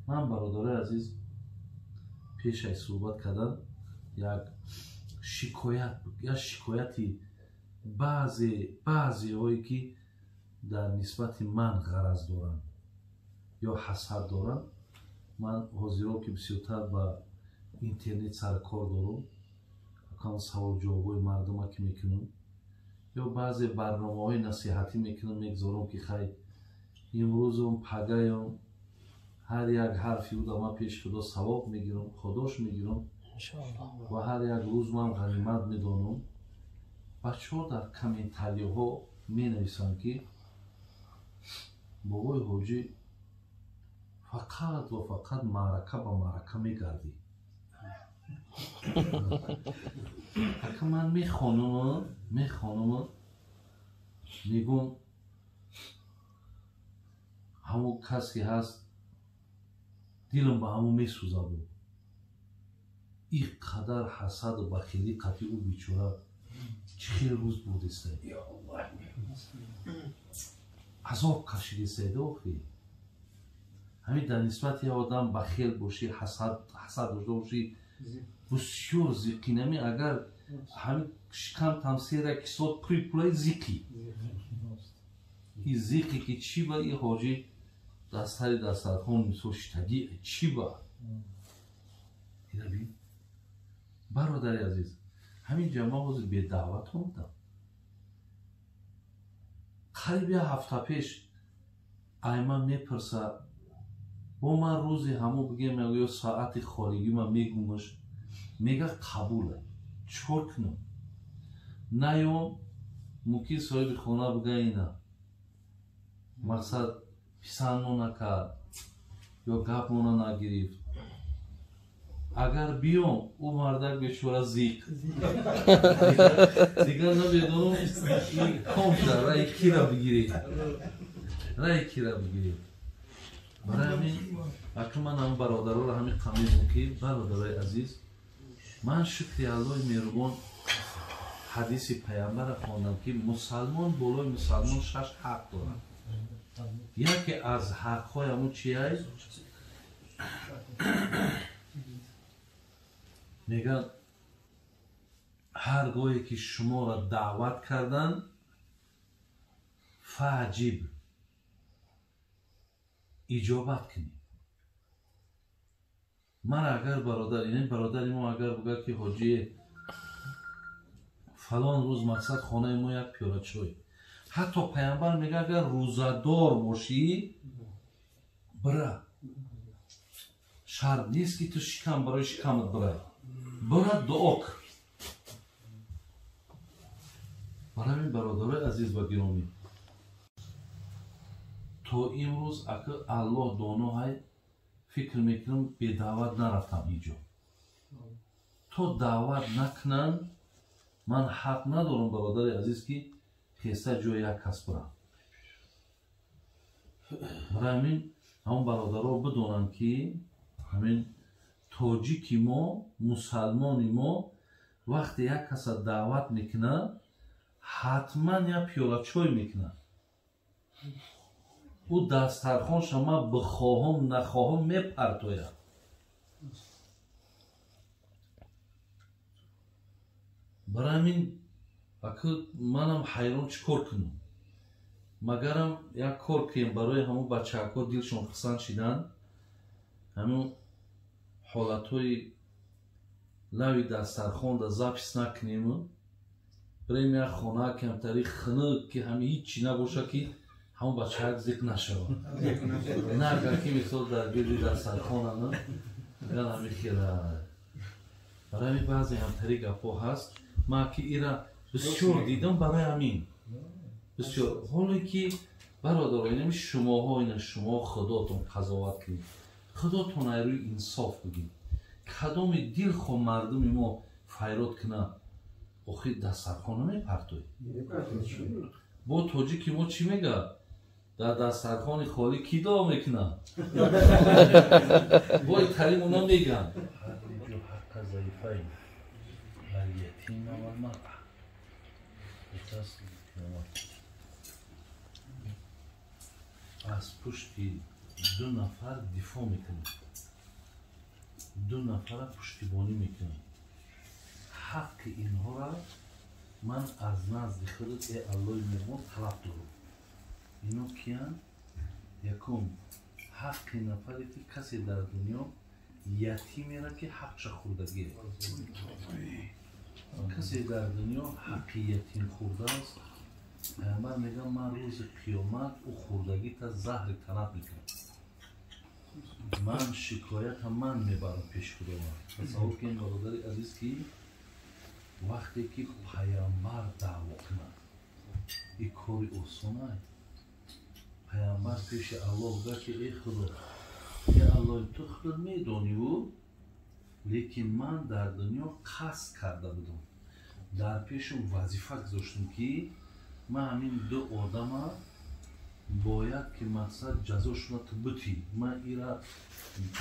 Ман, бародарои азиз, пешай суҳбат кардан як шикоят, як шикояти баъзеҳое, ки дар нисбати ман ғараз доранд ё ҳасад доранд. Ман ҳозиро, ки бисёртар ба интернет саркор дорам, акам саволҷавобҳои мардума ки мекунам ё баъзе барномаҳои насиҳатӣ мекунам, мегузорам, ки хай, имрӯзум, пагаём, ҳар як ҳарфи уда ман пеши Худо савоб мегирам, худош мегирам ва ҳар як рӯз ман ғанимат медонам. Бачаҳо дар комментариҳо менависанд, ки бобои ҳоҷӣ, фақат ва фақат маърака ба маърака мегардӣ. Ака, ман мехонам, мегӯм, ҳамун кас ки ҳаст, дилам ба ҳамун месӯзаду ин қадар ҳасаду бахилӣ қатъи ӯ бечора чӣ хел рӯз бурдеста, азоб кашидестаида. Охи, ҳамин дар нисбати як одам бахел бошӣ, ҳасад дошта бошӣ, бисёр зиқӣ нами. Агар ҳамин шикамтам сера кисот пури пулаи зиқӣ, и зиқе, ки чӣ ба и ҳоҷӣ дар сари дастархон мисол шитагӣ, чӣ ба ина бин. Бародари азиз, ҳамин ҷа ман ҳозир бедаъват омадам. Қариб як ҳафта пеш айман мепурса, бо ман рӯзи ҳамо бигем ё соати холигӣ ман мегумаш, мега қабула. Чӣ кор кунам? Наём, мумкин соҳиби хона бига, ина мақсад писандмо накард ё гапмона нагирифт. Агар биём, ӯ мардак бечора зиқ. Дигар намедонам, ком шуда, раи кира бигиред, раи кира бигиред. Барои ҳамин, ака, ман ҳамн бародароро ҳамин қамедум, ки бародарои азиз, ман шукри Аллоҳи меҳрубон, ҳадиси паямбара хондам, ки мусалмон болои мусалмон шаш ҳақ дорад. Яке аз ҳақҳои ҳамун чиай? Мегӯяд, ҳар гоҳе ки шуморо даъват карданд, فأجب, иҷобат кунед. Ман агар бародар, ин бародари мо агар бугӯяд, ки ҳоҷие, фалон рӯз, мақсад, хонаи мо як пиёла чой, ҳатто паямбар мега, агар рӯзадор бошӣ, бира. Шарт нест, ки ту шикам барои шикамат бирай, бира, дуо кар. Барои ҳамин, бародарои азиз ва гиромӣ, то имрӯз, ака, Аллоҳ доно ҳай, фикр мекунам, бедаъват нарафтам ҳеҷ ҷо. То даъват накунанд, ман ҳақ надорам, бародари азиз, ки хеста ҷои як кас бирам. Барои ҳамин, ҳамон бародаро бидонанд, ки ҳамин тоҷики мо, мусалмони мо, вақте як каса даъват мекунад, ҳатман як пиёла чой мекунад. Ӯ дастархонша ман бихоҳам, нахоҳам, мепартояд. Барои ҳамин, ака, манам ҳайрон, чӣ кор кунам? Магарам як кор кунем, барои ҳамон бачаҳако дилшон хусанд шидан, ҳамон ҳолатҳои лави дастархонда запись накунему, бирем як хона камтари хунук, ки ҳами ҳичи набоша, ки ҳамон бачаҳак зиқ нашавад. На агар ки мисол дар гирди дастархонана ган ҳами хела. Барои ҳамин, баъзе ҳамтари гапҳо ҳаст, ман ки ира бисёр дидам. Барои ҳамин бисёр ҳоле ки, бародаро, инами шумоҳо, ина шумо худотон қазоват кунед, худотон ай рӯи инсоф бигед, кадоми дилхо мардуми мо файрод кунад, охир дастархон намепартоед? Бо тоҷики мо чӣ мегӯяд? Дар дастархони холӣ кӣ дуо мекунад? Бо италим оно мегӯянд. حق الضيفين اليتيم والمرأة. аз пушти ду нафар дифоъ мекунам, ду нафара пуштибонӣ мекунам. Ҳаққи инҳоро ман аз назди худат, э Аллоҳи меҳрубон, талаб дорам. Ино киянд? Якум, ҳаққи нафаре ки касе дар дунё ятимеро ки ҳақша хӯрдагие. Касе дар дунё ҳаққи ятим хӯрдааст, Пайғамбар мегӯяд, ман рӯзи қиёмат ӯ хӯрдагита заҳри талаб мекунам. Ман шикоятам ман мебарам пеши Худованд. Тасаввур кунед, бародари азиз, ки вақте ки Пайғамбар даъво кунад, ин кори осонай. Пайғамбар пеши Аллоҳ гӯяд ки эй Худо, э Аллоҳ, ту худат медониву, лекин ман дар дунё қасд карда будам, дар пешум вазифа гузоштам ки ман ҳамин ду одама бояд ки мақсад ҷазошона ту бутӣ. Ман ира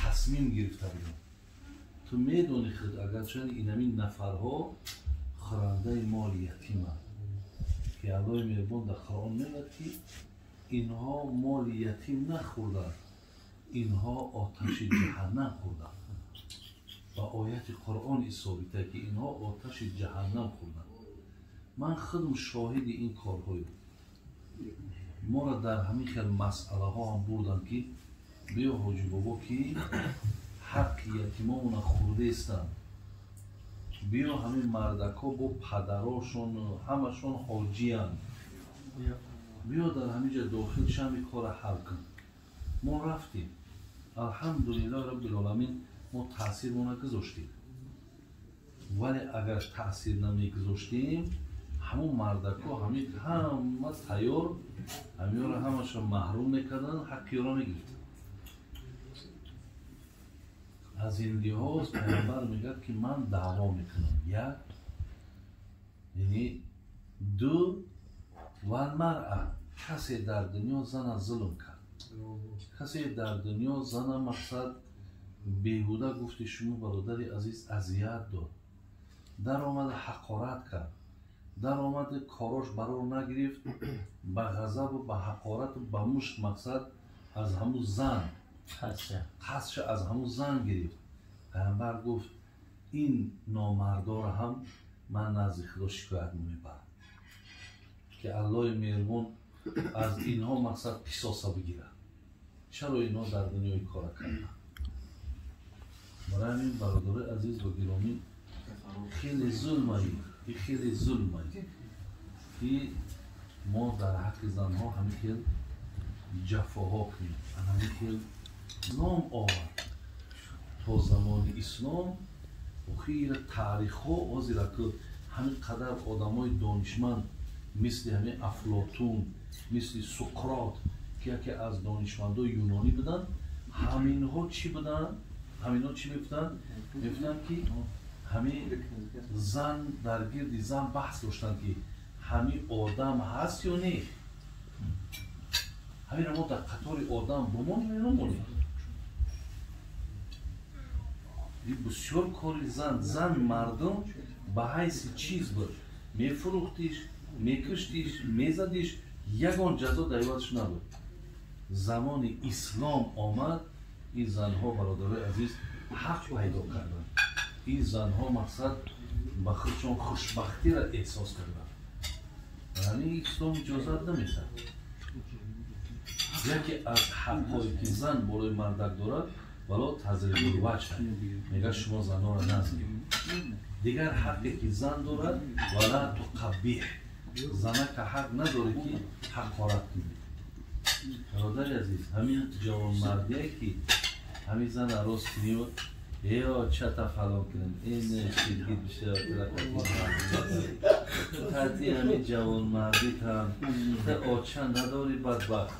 тасмим гирифта будам. Ту медонӣ худ, агарчанд инамин нафарҳо хӯрандаи моли ятиманд, ки Аллоҳи меҳрубон дар Қуръон мегӯяд ки инҳо моли ятим нахӯрданд, инҳо оташи ҷаҳаннам хӯрданд. Ба ояти Қуръон исобита ки инҳо оташи ҷаҳаннам хӯрданд. Ман худам шоҳиди ин корҳоем. Моро дар ҳамин хел масъалаҳо ҳам бурданд ки биё ҳоҷи бобо ки ҳаққи ятимомона хӯрдаистанд, биё ҳамин мардакҳо бо падарошон ҳамашон ҳоҷиянд, биё дар ҳамин ҷа дохил шам, ин корро ҳал кун. Мо рафтем, алҳамдулиллоҳи раббил оламин, мо таъсирмона гузоштем. Вале агар таъсир намегузоштем, ҳамон мардакҳо ҳамин ҳама тайёр ҳаминро ҳамаша маҳрум мекарданд, ҳаққи ёро мегирифтанд. Аз ин лиҳоз Пайғамбар мегӯяд ки ман даъво мекунам. Як, яъне ду, валмаръа, касе дар дунё зана зулм кард, касе дар дунё зана мақсад беҳуда гуфти шумо бародари азиз азият дод, даромада ҳақорат кард, даромада корош барор нагирифт, ба ғазабу ба ҳақорату ба мушт мақсад аз ҳамун зан қасдша аз ҳамун зан гирифт. Пайғамбар гуфт ин номардора ҳам ман назди Худо шикоят мебарам ки Аллоҳи меҳрубон аз инҳо мақсад қисоса бигирад. Чаро инҳо дар дунёи кора карданд? Барои ҳамин бародарои азиз ва гиромӣ, хеле зулмае, хеле зулмае ки мо дар ҳаққи занҳо ҳамин хел ҷафоҳо кунем, ҳамин хел ном овард. То замони ислом охира таърихҳо ҳозира ки ҳамин қадар одамои донишманд мисли ҳамин Афлотун, мисли Суқрот ки яке аз донишмандои юнонӣ буданд, ҳаминҳо чӣ буданд? Ҳаминҳо чӣ мегуфтанд? Мегуфтанд ки ҳамин зан дар гирди зан баҳс доштанд ки ҳамин одам ҳаст ё не? Ҳаминро мо дар қатори одам бумонем ё намонем? Бисёр кори зан, зан мардум ба ҳайси чиз буд, мефурӯхтиш, мекуштиш, мезадиш, ягон ҷазо дар ивазш набуд. Замони ислом омад, ин занҳо бародарои азиз ҳақ пайдо карданд. Ин занҳо мақсад ба худшон хушбахтиро эҳсос карданд. Яъне ислом иҷозат намедиҳад. Яке аз ҳақҳое ки зан болои мардак дорад, вало тазрибул ваҷҳ, мегӯяд шумо занонро назанед. Дигар ҳақе ки зан дорад, вала туқаббиҳ, занака ҳақ надорад ки ҳақорат кунед. Бародари азиз, ҳамин ҷавонмардие ки ҳамин зана рост кунӣ, эо чата фалон кунем, ин ширгит бишава, тати ҳамин ҷавонмардитам, та оча надори бадбахт,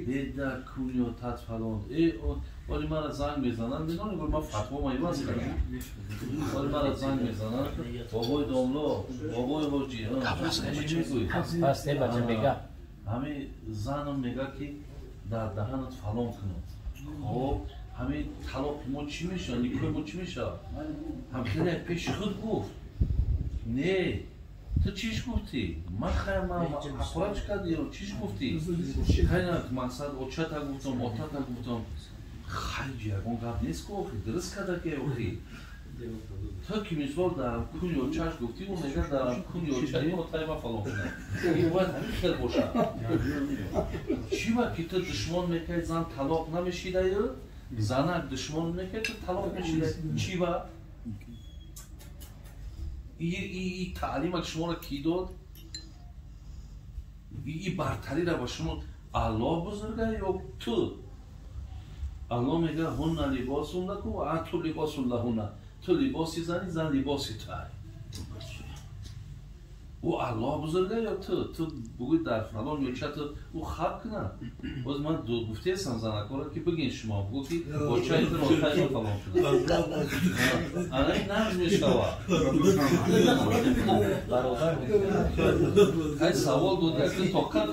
деда кунё тат фалон. Оли мара занг мезананд, медонӣ, ман фатвома иваз кардам. Оли мара занг мезананд, бобои домло, бобои ҳоҷӣ, чӣ мегӯӣ? Ҳамин занам мегӯяд ки дар даҳанат фалон кунам. Хоб, ҳамин талоқи мо чӣ мешавад, никоҳи мо чӣ мешавад? Ҳам хеле пеши худ гуфт. Не, Ту чиш гуфтӣ? Ман хай, ман ҳақорат чӣ кардӣ? Чиш гуфтӣ? Хай, мақсад, очата гуфтам, отата гуфтам. Хай, ягон гап нест ку, охи, дуруст карда ки, охи. Ту ки мисол дар куни очаш гуфтӣ, ӯ мега дар куни очаи отаи ма фалон кунад. Ин бояд ҳамин хел бошад. Чӣ ба ки ту душмон мекард, зан талоқ намешидаю, занак душмон мекард, ту талоқ мешидай? Чӣ ба и таълима шуморо кӣ дод? И бартариро ба шумо Аллоҳ бузурга ё ту? Аллоҳ мега: هن لباس لكم وأنتم لباس لهن. Ту либоси зани, зан либоси туай. Ӯ Аллоҳ бузурга ё ту? Ту бугӯй дар фалон ё ча, ту ӯ хаб кунад. Боз ман гуфтаестам занакоро ки бигин, шумо бугӯ ки очаи ту отаи фалон кунад. Ана ин нағз мешавад. Хай, савол дод, як тоқат.